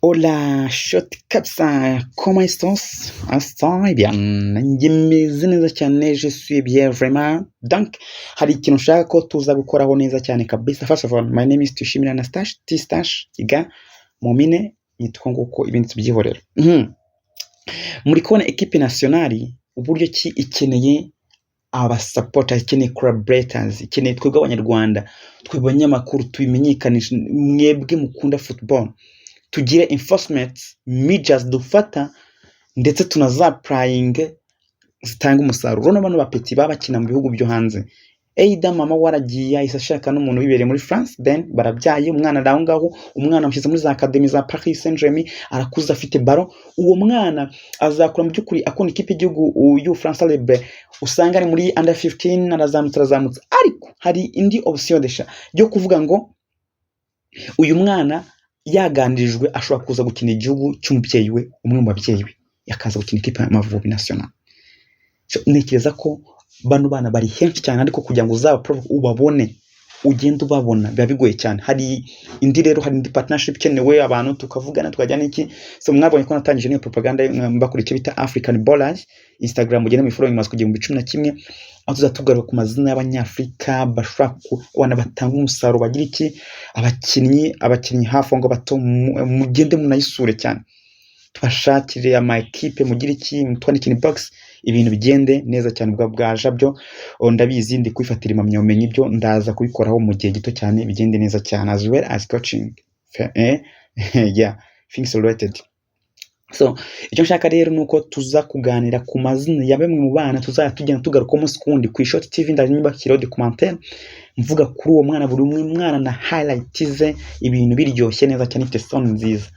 Hola shoti kabisa, comment estás? Estoy bien, njye meze neza cyane, je suis bien vraiment. Donc hari ikintu nshaka ko tuza gukoraho neza cyane kabisa. First of all, my name is Tuyishimire Anastache, T Stash, Kiga Mumine, nitwa nguko, ibindi tubyihorera. Muri kubona équipe nationale uburyo ki ikeneye abasupporters, ikeneye collaborators, ikeneye twebwe Abanyarwanda, twebwe abanyamakuru tubimenyekanishe, mwebwe mukunda football, tugire enforcement measures dufata ndetse tunazapplyinge zitanga umusaruro. Urabona bano bapetits baba bakina mu bihugu byo hanze, either mama waragiye ahise ashaka n'umuntu wibereye muri France, then barabyaye, umwana ari aho ngaho, umwana amushyize muri za academy za Paris Saint-Germain, arakuze afite ballon. Uwo mwana azakura mu by'ukuri akunda ikipe y'igihugu y'Ubufaransa, Les Bleus, usanga ari muri under 15, arazamutse, arazamutse. Ariko hari indi option desha yo kuvuga ngo uyu mwana yaganirijwe ashobora kuza gukina igihugu cy'umubyeyi we, umwe mu babyeyi be yakaza gukina ikipe y'Amavubi national. So, ntekereza ko bano bana bari henshi cyane, ariko kugira ngo uzaba ubabone, ugende ubabona, biba bigoye cyane. Hari indi rero, hari indi partnership ikenewe, abantu tukavugana, tukajya n'iki. So mwabonye ko natangije n'iyo propaganda, mbakora icyo bita African Ballers Instagram, mugende mu following, maze kugira 11,000, aho tuzajya tugaruka ku mazina y'Abanyafurika bashobora kubona batanga umusaruro, bagira iki, abakinnyi hafi aho ngaho bato, mugende munayisure cyane, tubashakire ama ekipe, mugire iki, mutwandikire inbox, ibintu bigende neza cyane. Ubwa bwaje byo, oh, ndabizi, ndi kwifatira impamyabumenyi, byo ndaza kubikoraho mu gihe gito cyane, bigende neza cyane, as well as coaching, yeah, things related. So icyo nshaka rero ni uko tuza kuganira ku mazina ya bamwe mu bana tuzajya tugenda tugaruka umunsi ku wundi ku Ishoti TV. Ndaje nyubakiraho documentaire mvuga kuri uwo mwana, buri umwe mwana na highlight ze, ibintu biryoshye neza cyane, ifite sound nziza.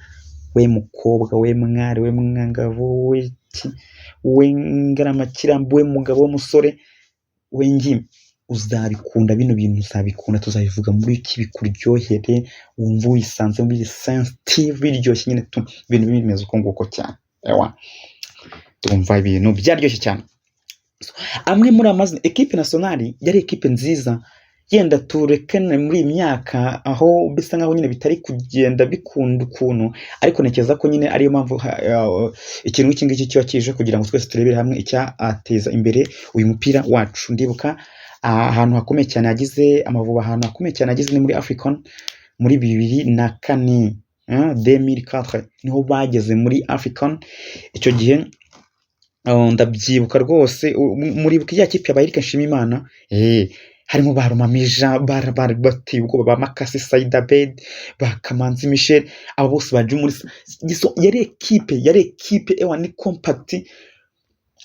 We mukobwa, we mwari, we mwangavu, we ki, we ngaramakirambi, we mugabo w'umusore, we ngimbi, uzabikunda bino bintu, uzabikunda. Tuzabivuga muri iki bikuryohere, wumva wisanze muri sensitive, biryoshye nyine tu, ibintu bimeze uko nguko cyane. Ewa, tumva ibintu byaryoshye cyane. Amwe muri aya mazina, équipe nationale yari équipe nziza, yenda turekane muri iyi myaka aho bisa nkaho nyine bitari kugenda bikunda ukuntu, ariko ntekereza ko nyine ariyo mpamvu ikintu nk'iki ngiki kiba kije kugira ngo twese turebere hamwe icyateza imbere uyu mupira wacu. Ndibuka ahantu hakomeye cyane yagize Amavubi, ahantu hakomeye cyane yagize ni muri AFCON muri 2004, 2004, niho bageze muri AFCON icyo gihe. Ndabyibuka rwose, muribuka ya kipe ya Eric Nshimiyimana, harimo ba Rumamija bari bateye ubwoba, ba Makasi Said Abed, ba Kamanzi Michel, abo bose baje muri so, yari ekipe ewa ni compact.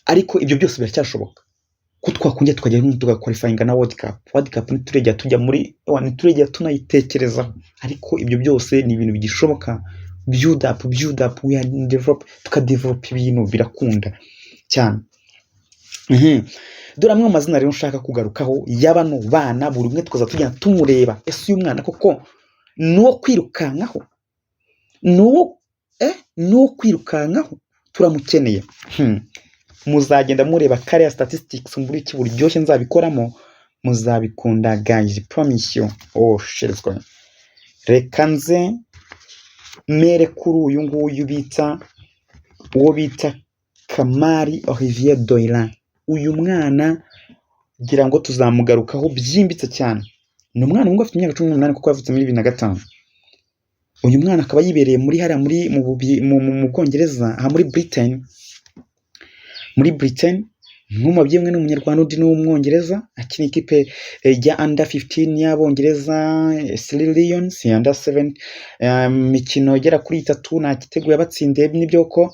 Ariko ibyo byose biracyashoboka ko twakongera tukajya tugaqualifyinga na World Cup. World Cup ntituregera tujya muri ewa, ntituregera tunayitekerezaho, ariko ibyo byose ni ibintu bigishoboka. Build up, build up, we are develop, tukadevelop, ibintu birakunda cyane. Dore amwe mu mazina rero nshaka kugarukaho ya bano bana, buri umwe tukaza tugenda tumureba. Ese uyu mwana koko ni uwo kwirukankaho? Ni uwo kwirukankaho? Turamukeneye. Muzagenda mureba kariya statistics muri iki buryoshye nzabikoramo, muzabikunda guys, promise you. Oh shit, let's go. Reka nze mere kuri uyu nguyu bita, uwo bita Kamari Olivier Doiran. Uyu mwana ngira ngo tuzamugarukaho byimbitse cyane. Ni umwana ubwo afite imyaka 18, kuko yavutse muri 2005. Uyu mwana akaba yibereye muri hariya muri mu, Bubi- mu, mu, mu Bwongereza, aha muri Britain, muri Britain. Nk'umubyeyi umwe ni Umunyarwanda, undi ni Umwongereza. Akina ikipe ya under 15 y'Abongereza, Three Lions, under 7, imikino igera kuri itatu nta gitego yabatsindiye, nibyo ko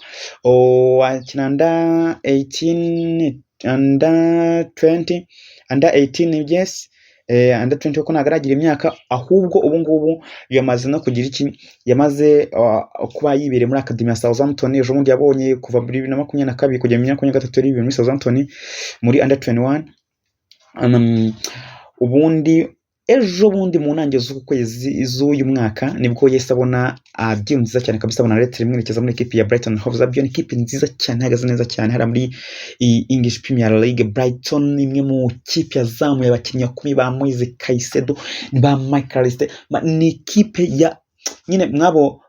akina under 18, under 20, under 18, yes, under 20, kuko ntabwo aragira imyaka. Ahubwo ubu ngubu yamaze no kugira iki, yamaze kuba yibereye muri academy ya Southampton. Ejo bundi yabonye kuva muri 2022 kugera muri 2023 yari yibereye muri Southampton muri under 21. Ubundi ejo bundi mu ntangiriro z'uku kwezi z'uyu mwaka nibwo yahise abona deal nziza cyane kabisa, abona lettre imwerekeza muri ekipi ya Brighton Hove Albion, ikipe nziza cyane, ihagaze neza cyane hariya muri iyi English Premier League. Brighton, imwe mu kipe yazamuye abakinnyi bakomeye, ba Moise Caicedo, ba Michael Olise. Ni ikipe ya nyine mwabo.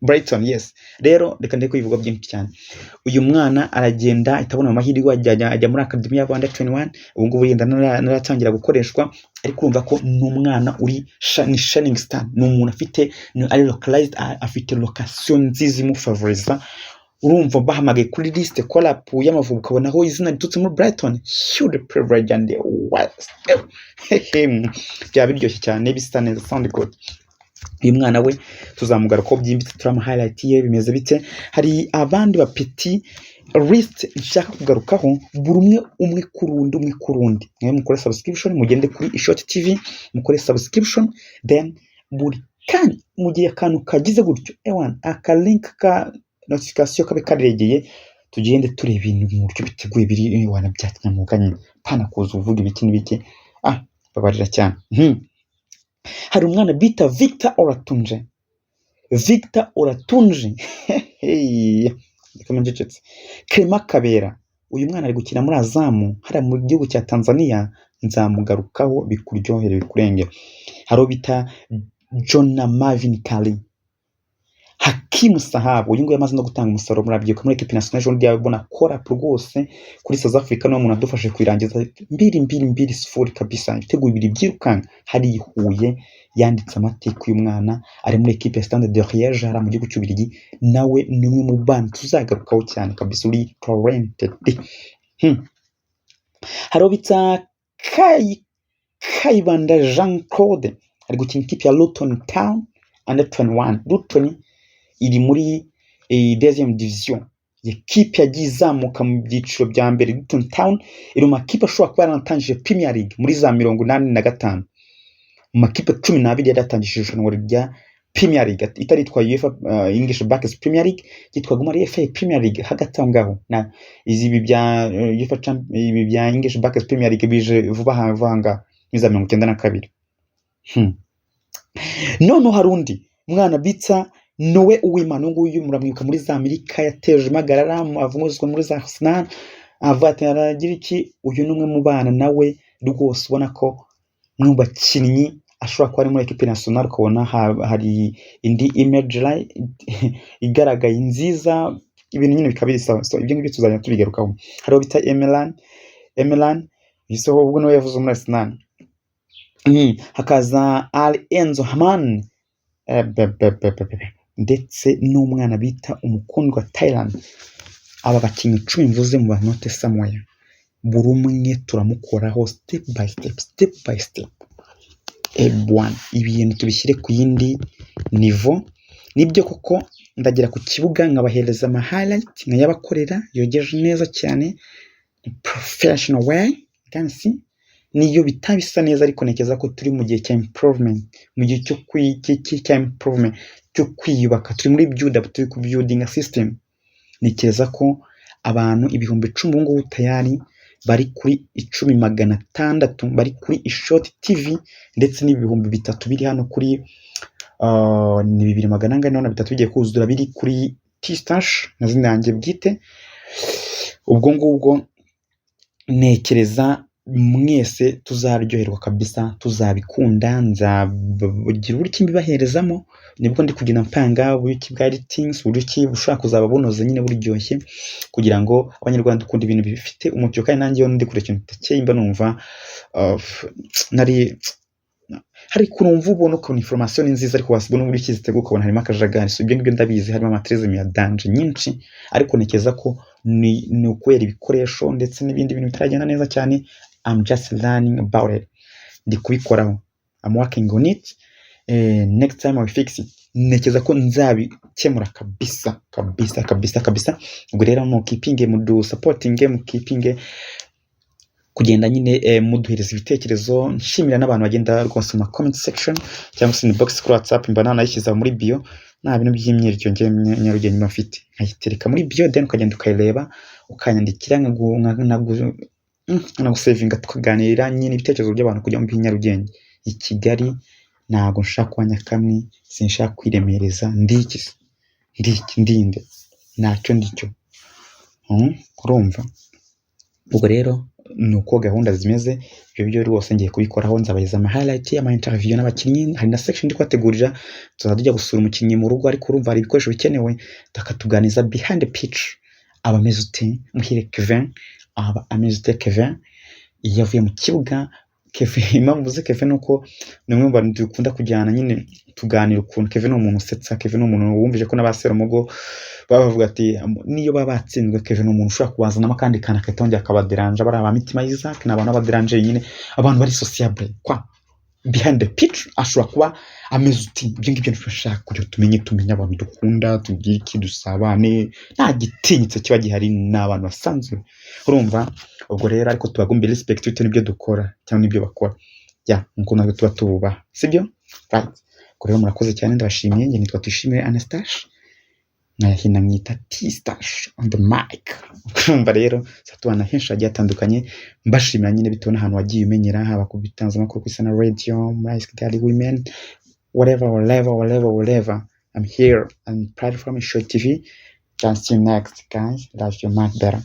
Brighton, yes. Rero reka ndeke kubivuga byinshi cyane. Uyu mwana aragenda ahita abona amahirwe, ajya muri academy ya Rwanda 21. Ubu ngubu yenda naratangira gukoreshwa, ariko urumva ko ni umwana uri ni shining star, ni umuntu afite ari localized, afite location nziza imufavoriza. Urumva bahamagaye kuri liste call up y'Amavubi, ukabonaho izina riturutse muri Brighton, huge privilege and what, byaba biryoshye cyane, bisa neza, sound good. Uyu mwana we tuzamugarukaho byimbitse, turama highlight ye bimeze bite. Hari abandi bapeti list nshaka kugarukaho, buri umwe umwe ku rundi, umwe ku rundi. Mwe mukore subscription, mugende kuri Ishoti TV mukore subscription, then buri kanya mu gihe akantu kagize gutyo, ewan, aka link ka notification kabe karegeye, tugende tureba ibintu mu buryo biteguye, biri ewana bya kinyamwuga nyine, pana kuza uvuga ibiki n'ibiki. Ah, babarira cyane. Hari umwana bita Victor Olatunji. Victor Olatunji. Hey, reka mcecetse. Clement Kabera, uyu mwana ari gukina muri Azamu hariya mu gihugu cya Tanzania, nzamugarukaho bikuryohere bikurenge. Hari uwo bita Jona Marvin Kali, Hakimu Sahabu, uyu nguyu yamaze no gutanga umusaruro, murabyibuka muri équipe nationale ejo bundi yabona call up rwose kuri South Africa, niwe muntu adufashe kuyirangiza 2-2-2-0 kabisa, ibitego bibiri byirukanka hari i Huye, yanditse amateka. Uyu mwana ari muri équipe ya Standard de Liège hariya mu gihugu cy'Ububiligi, nawe ni umwe mu bana tuzagarukaho cyane kabisa, uri talented. Hari uwo bita Kayibanda Jean Claude, ari gukina ikipe ya Luton Town under 21. Luton iri muri deuxième division, ikipe yagiye izamuka mu byiciro bya mbere. Luton Town iri mu makipe ashobora kuba yaranatangije Premier League muri za 85, mu makipe 12 yari yatangije irushanwa rya Premier League itaritwa UEFA English Backers Premier League, yitwaga muri FA Premier League hagati aho ngaho. Na izi ibi bya UEFA ibi bya English Backers Premier League bije vuba aha vuba aha ngaha muri za 92. Noneho hari undi mwana bita Nowe Uwimana. Uyu nguyu muramwibuka muri za Amerika, yateje impagarara, avuzwe muri za Arsenal, avuga ati aragira iki. Uyu ni umwe mu bana nawe rwose ubona ko umwe mu bakinnyi ashobora kuba ari muri équipe nationale, ukabona hari indi image igaragaye nziza, ibintu nyine bikaba biri sawa. So ibyo ngibyo tuzajya tubigarukaho. Hariho bita Emelan Emelan so ubwo niwe yavuze muri Arsenal. Hakaza Ali Enzo Haman, be, be, be, be, be. Ndetse n'umwana bita Umukundwa Thailand. Aba bakinnyi 10 mvuze mu banote somewhere, buri umwe turamukoraho step by step, step by step. Ebwana, ibintu tubishyire ku yindi niveau. Nibyo koko ndagera ku kibuga nkabahereza ama highlight, nkayabakorera yogeje neza cyane, professional way. Can see niyo bitaba bisa neza, ariko ntekereza ko turi mu gihe cya improvement, mu gihe cyo cya improvement, cyo kwiyubaka. Turi muri build up, turi ku building system. Ntekereza ko abantu 10,000 ubu ngubu tayari bari kuri 10,600 bari kuri Ishoti TV, ndetse n'3,000 biri hano kuri ni bibiri magana angahe na bitatu bigiye kuzura, biri kuri T-Stash amazina yanjye bwite. Ubwo ngubwo ntekereza mwese tuzaryoherwa kabisa, tuzabikunda, nzagira uburyo ki mbibaherezamo. Nibwo ndi kugenda mpanga uburyo ki bwa editing, uburyo ki bushobora kuzaba bunoze nyine buryoshye, kugira ngo Abanyarwanda dukunda ibintu bifite umucyo. Kandi nanjye iyo ndi kureba ikintu gikeye mba numva nari hari ukuntu wumva ubona ukabona information ni nziza, ariko wasibona uburyo ki ziteguye ukabona harimo akajagari. So ibyo ngibyo ndabizi, harimo amatrizm ya danger nyinshi, ariko ntekereza ko ni ukubera ibikoresho ndetse n'ibindi bintu bitaragenda neza cyane. I'm just learning about it, ndi kubikoraho, I'm working on it. Next time I will fix it. Ntekereza ko nzabikemura kabisa kabisa kabisa kabisa. Ubwo rero mukipinge, mudu supportinge, mukipinge kugenda nyine muduhereza ibitekerezo. Nshimira n'abantu bagenda rwose mu ma comment section cyangwa se inbox kuri WhatsApp, mba nanayishyize muri bio. Nta bintu by'imyiryo njye Nyarugenge mba mfite, nkayitereka muri bio, then ukagenda ukayireba, ukanyandikira, nkagusevinga, tukaganira nyine ibitekerezo by'abantu kujya mu Nyarugenge. I Kigali ntabwo nshaka kuba nyakamwe, sinshaka kwiremereza. Ndiki se? Ndiki ndinde? Ntacyo ndicyo. Urumva ubwo rero Ni uko gahunda zimeze. Ibyo byo rwose ngiye kubikoraho, nzabageza ama highlight, ama interview n'abakinnyi. Hari na section ndi kubategurira, tuzajya tujya gusura umukinnyi mu rugo, ariko urumva hari ibikoresho bikenewe, tukatuganiza behind the pitch. Aba ameze ute Muhire Kevin? Aba ameze ute Kevin iyo avuye mu kibuga? Kevin, impamvu mvuze Kevin ni uko ni umwe mu bantu dukunda kujyana nyine, tuganira ukuntu Kevin ni umuntu usetsa. Kevin ni umuntu wumvise ko n'aba Serumogo baba bavuga ati niyo baba batsinzwe, Kevin ni umuntu ushobora kubazanamo akandi kantu agahita yongera akabaderanja. Bariya ba Mitima Isaac ni abantu b'abaderanje nyine, abantu bari sociable kwa. Behind the pitch ashobora kuba ameze uti? Ibyo ngibyo nibyo nshaka kugira tumenye abantu dukunda, tugire iki, dusabane, nta gitinyitse kiba gihari, ni abantu basanzwe, urumva. Ubwo rero ariko tubagomba respect bitewe n'ibyo dukora cyangwa n'ibyo bakora, ya nkuko natwe tuba tububaha, sibyo? Right. Ubwo rero murakoze cyane, ndabashimiye. Njye nitwa Tuyishimire Anastache, nkayahina mwita T-Stash on the mic. Urumva rero tubana henshi hagiye hatandukanye, mbashimira nyine bitewe n'ahantu wagiye umenyera, haba ku bitangazamakuru, ku Isana Radio, muri Ice Kigali Women, whatever, whatever, whatever, whatever. I'm here on platform Show TV. Just see you next, guys. Love you much better.